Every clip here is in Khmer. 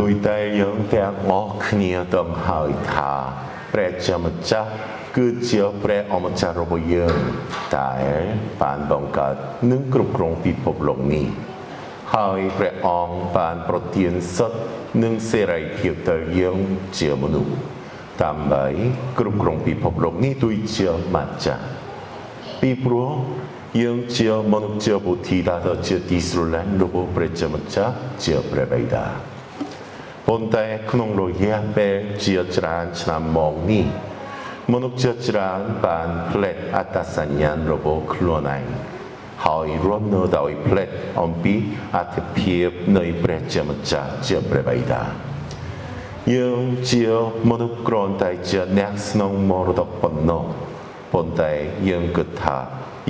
ដោយតែយើងទាំងអស់គ្នាដឹងហើយថាព្រះជាម្ចាស់គឺជាព្រះអម្ចាស់របស់យើងតែបានបង្កើតនិងគ្រប់គ្រងពិភពលោកនេះហើយព្រះអង្គបានប្រទានសិទ្ធិនិងសេរីភាពដល់យើងជាមនុស្សដើម្បីគ្រប់គ្រងពិភពលោកនេះដូចជាម្ចាស់ពីព្រោះយើងជាមនុស្សជាបុត្រធីតាដ៏ជាទីស្រឡាញ់របស់ព្រះជាម្ចាស់ជាព្រះបិតា ប៉ុន្តែក្នុងរយៈពេលជាច្រើនឆ្នាំមកនេះមនុស្សជាច្រើនបានផ្លេចអត្តសញ្ញាណរបស់ខ្លួនឯងហើយរស់នៅដោយផ្លេចអំពីអត្ថភាពនៃព្រះជាម្ចាស់ជាព្រះបិតាយើងជាមនុស្សគ្រាន់តែជាអ្នកស្នងមរតកប៉ុណ្ណោះប៉ុន្តែយើងគិតថា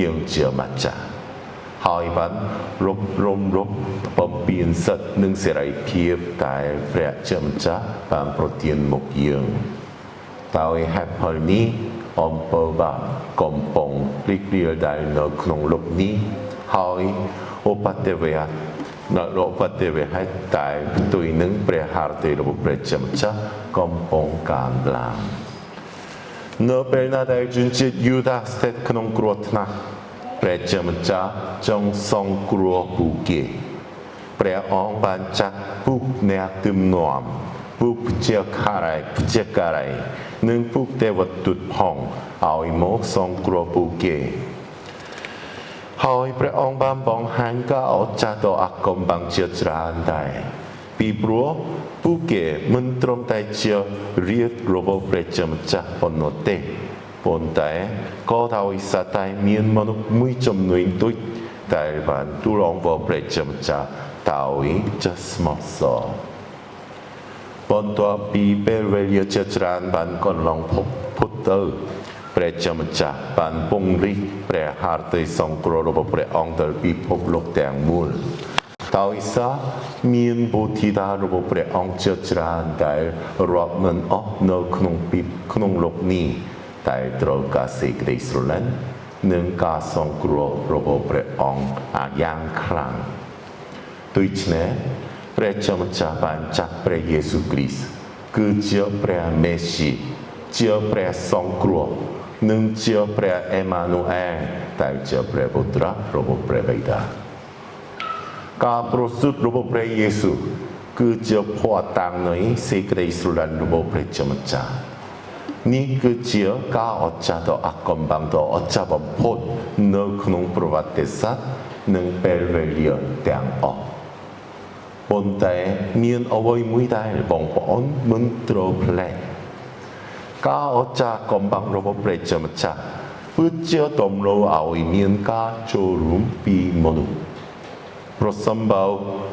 យើងជាម្ចាស់ ហើយបានរំរំរំបំពេញសិទ្ធិនិងសេរីភាពតែព្រះជាម្ចាស់បានប្រទានមកយើងដោយហេតុផលនេះអំពើបាបកំពុងរីករាលដាលនៅក្នុងលោកនេះហើយឧបទ្ទវហេតុនៅឧបទ្ទវហេតុតែផ្ទុយនឹងព្រះハរតិរបស់ព្រះជាម្ចាស់កំពុងកើនឡើងនៅពេលណាដែលជនជាតិយូដាស្ថិតក្នុងគ្រោះថ្នាក់ព្រះជាម្ចាស់ចង់សង្គ្រោះពួកគេព្រះអង្គបានចាត់ពួកអ្នកទំនាំពួកជាខារ៉ៃជាការីនិងពួកទេវទូតផងឲ្យមកសង្គ្រោះពួកគេហើយព្រះអង្គបានបង្ហាញការអស្ចារ្យដ៏អាកំបាំងជាច្រើនដែរពីព្រោះពួកគេមិនត្រឹមតែជារាជរបស់ព្រះជាម្ចាស់ប៉ុណ្ណោះទេប៉ុន្តែក៏ដោយសារតែមានមនុស្សមួយចំនួនតូចដែលបានទូលអង្វរព្រះជាម្ចាស់ដោយចិត្តស្មោះសរបន្ទាប់ពីពេលវេលាជាច្រើនបានកន្លងផុតផុតទៅព្រះជាម្ចាស់បានពង្រីកព្រះハរតីសង្គ្រោះរបស់ព្រះអង្គដល់ពិភពលោកទាំងមូលដោយសារមានបុត្រធីតារបស់ព្រះអង្គជាច្រើនដែលរាប់មិនអស់នៅក្នុងពិក្នុងលោកនេះតែត្រូវការសេចក្តីស្រឡាញ់និងការសង្គ្រោះរបស់ព្រះអង្គអាយ៉ាងខ្លាំងដូច្នេះព្រះជាម្ចាស់បានចាត់ព្រះយេស៊ូវគ្រីស្ទគឺជាព្រះមេស៊ីជាព្រះសង្គ្រោះនិងជាព្រះអេម៉ានូអែលដែលជាព្រះបុត្រារបស់ព្រះបិតាការប្រសូតរបស់ព្រះយេស៊ូវគឺជាភស្តុតាងនៃសេចក្តីស្រឡាញ់របស់ព្រះជាម្ចាស់នេះគឺជាការអស្ចារ្យដ៏អាកំបាំងដ៏អស្ចារ្យបំផុតនៅក្នុងប្រវត្តិសាស្ត្រនិងពេលវេលាទាំងអស់ប៉ុន្តែមានអ្វីមួយដែលបងប្អូនមិនត្រូវភ្លេចការអស្ចារ្យកំបាំងរបស់ព្រះជាម្ចាស់ពិតជាតម្រូវឲ្យមានការចូលរួមពីមនុស្សប្រសិនបើ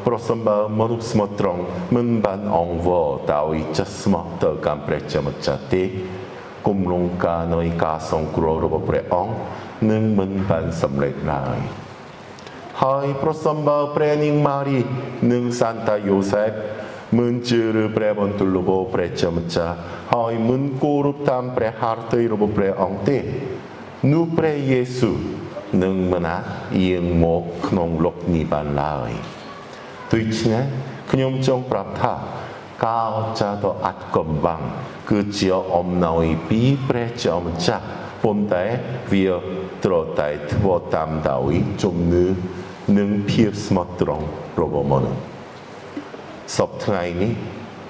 ប្រសិនបើមនុស្សស្មោះត្រង់មិនបានអង្វរដោយចិត្តស្មោះទៅកាន់ព្រះជាម្ចាស់ទេគម្រោងការនៃការសង្គ្រោះរបស់ព្រះអង្គនឹងមិនបានសម្រេចឡើយហើយប្រសិនបើព្រះនាងម៉ារីនិងសាន់តាយូសែបមិនជឿឬព្រះបន្ទូលរបស់ព្រះជាម្ចាស់ហើយមិនគោរពតាមព្រះハរតីរបស់ព្រះអង្គទេនោះព្រះយេស៊ូវនឹងមិនអាចយាងមកក្នុងលោកនេះបានឡើយដូច្នេះខ្ញុំចង់ប្រាប់ថាការអស្ចារ្យដ៏អាថ៌កំបាំងគឺជាអំណោយពីព្រះជាម្ចាស់ប៉ុន្តែវាត្រូវតែធ្វើតាមដោយជំនឿនិងភាពស្មោះត្រង់របស់មនុស្សសព្វថ្ងៃនេះ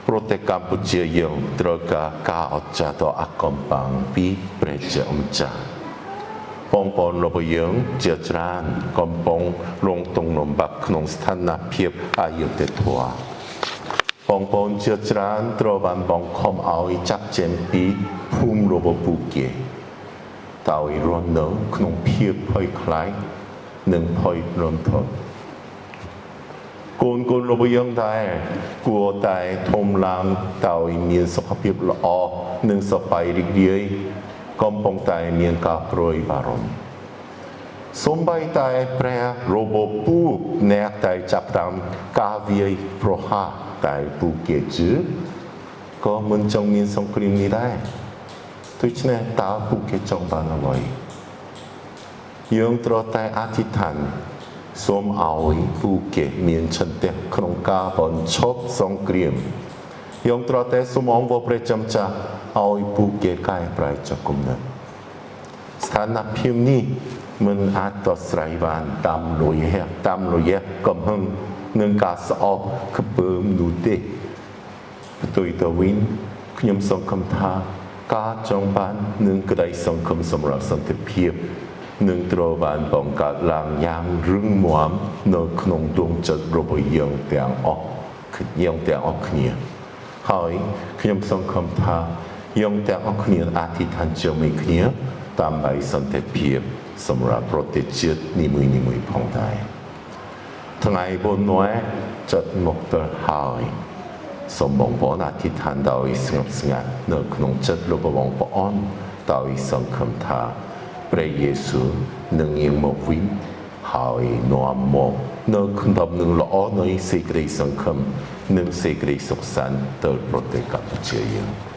ប្រទេសកម្ពុជាយើងត្រូវការការអស្ចារ្យដ៏អាថ៌កំបាំងពីព្រះជាម្ចាស់បងប្អូនរបស់យើងជាច្រើនកំពុងរងទុក្ខលំបាកក្នុងស្ថានភាពអយុត្តិធម៌បងប្អូនជាច្រើនត្រូវបានបង្ខំឲ្យចាក់ចេញពីភូមិរបស់ពួកគេដោយរស់នៅក្នុងភាពភ័យខ្លាចនិងភ័យរន្ធត់កូនកូនរបស់យើងដែរគួរតែធំឡើងដោយមានសុខភាពល្អនិងសប្បាយរីករាយកំពុងតែមានការព្រួយបារម្ភសូម្បីតែព្រះរបបពូអ្នកតែចាប់តាមការវាយប្រហារតែពួកគេជឿក៏មិនចង់មានសង្គ្រាមនេះដែរដូច្នេះតើពួកគេចង់បានអ្វីយើងត្រូវតែអធិដ្ឋាន សូមឲ្យពួកគេមានឆន្ទៈក្នុងការបញ្ឈប់សង្គ្រាមយើងត្រូវតែសូមអង្គព្រះចំចាស់ឲ្យពួកគេកែប្រែចុះគំនិតស្ថានភាពនេះមិនអាចដោះស្រាយបានតាមលុយតាមលុយកំហឹងនឹងការស្អប់ខ្ពើមនោះទេផ្ទុយទៅវិញខ្ញុំសង្ឃឹមថាការចង់បាននឹងក្តីសង្ឃឹមសម្រាប់សន្តិភាពនឹងត្រូវបានបង្កើតឡើងយ៉ាងរឹងមាំនៅក្នុងដួងចិត្តរបស់យើងទាំងអស់យើងទាំងអស់គ្នាហើយខ្ញុំសង្ឃឹមថាយើងទាំងអស់គ្នាអធិដ្ឋានជាមួយគ្នាដើម្បីសន្តិភាពសម្រាប់ប្រទេសជាតិនីមួយៗផងដែរថ្ងៃបុណ្យណូអែចិត្តមកដល់ហើយសូមបងប្អូនអធិដ្ឋានដោយស្ងប់ស្ងាត់នៅក្នុងចិត្តរបស់បងប្អូនដោយសង្ឃឹមថាព្រះយេស៊ូវនឹងយាងមកវិញហើយនាំមកនៅក្នុងនឹងល្អនៃសេចក្តីសង្ឃឹមនិងសេចក្តីសុខសាន្តទៅប្រទេសកម្ពុជាយើង។